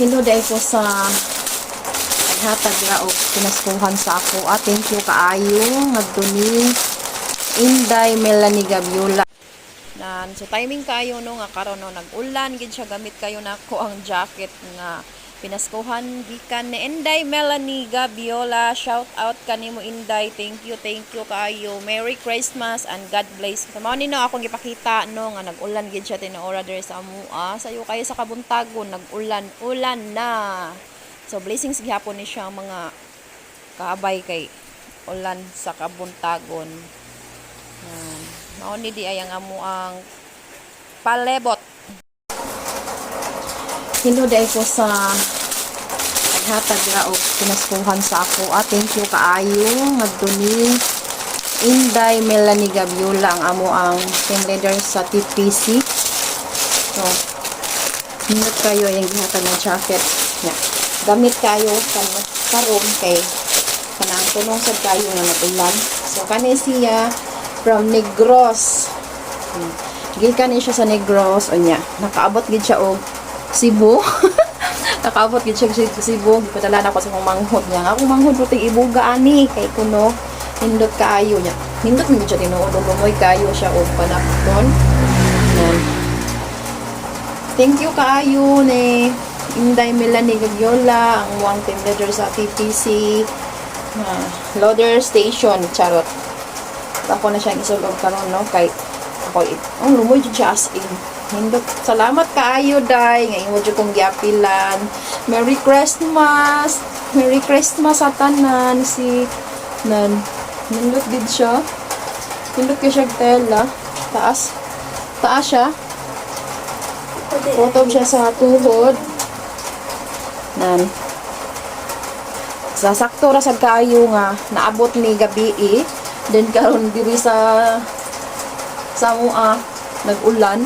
Hello diay ko sa naghatag ra og pinaskuhan sa ako. Ah, thank you kaayo ngadto ni Inday Melanie Gabiola. Nan, so timing kayo no nga karon no nag-ulan gid siya, gamit kayo nako ang jacket nga pinaskuhan gikan ni Inday Melanie Gabiola. Shout out kanimo, Inday. Thank you, thank you kaayo. Merry Christmas and God bless. So mao ni no akong gipakita no nga nag-ulan gid siya tinuora diri sa amua. Sayo kayo sa kabuntagon nag-ulan, ulan na. So blessings gihapon ni siya ang mga kaabay kay ulan sa kabuntagon. Yan. Mao ni di ay ang amo ang palebot. Hello diay ko sa naghatag ra og pinaskuhan sa ako. Ah, thank you kaayo ngadto ni Inday Melanie Gabiola, ang amo ang team leader sa TPC. So, nindot kayo yung gihatag ng jacket. Ya. Gamit kayo kan karon kay kanang tunong sad kayo nga nag-ulan. So kani siya from Negros. Gikan ni siya sa Negros unya. Nakaabot gid siya og Cebu. Nakaabot gid siya sa Cebu. Gipadala na ako sa akong manghod niya. Ang akong manghod puting ibuga ani kay kuno nindot kaayo niya. Nindot man gid siya tinuod, lumoy kayo siya og panapton. Yan. Thank you kaayo ni Inday Melanie Gagyola, ang one team leader sa TPC loader station, charot. Ako na siyang isulob karon no kay ako, oh, lumoy jud siya as in. Nindot. Salamat kaayo, day, nga imo jud kong giapilan. Merry Christmas. Merry Christmas sa tanan si nan. Nindot gid siya. Nindot kay siya tela. Taas. Taas siya. Kutob siya sa tuhod. Nan. Sa sakto ra sad kaayo nga naabot ni gabi eh. Then karon diri sa mua nag-ulan.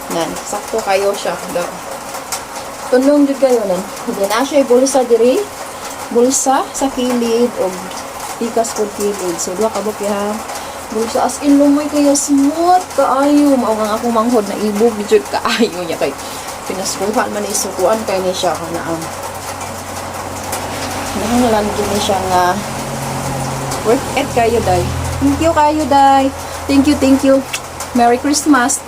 Nan, sakto kayo siya. Tunong jud kayo nan. Then na siya bulsa diri. Bulsa sa kilid og tikas pod kilid. So duha ka buok ya. Bulsa, as in lumoy kayo, smooth kaayo. Mao nga akong manghod na ibog jud kaayo niya kay pinaskuhan man ni sukuan kay ni siya kana ang nahanglan jud ni siya nga worth it kayo, day. Thank you kayo, day. Thank you, thank you. Merry Christmas.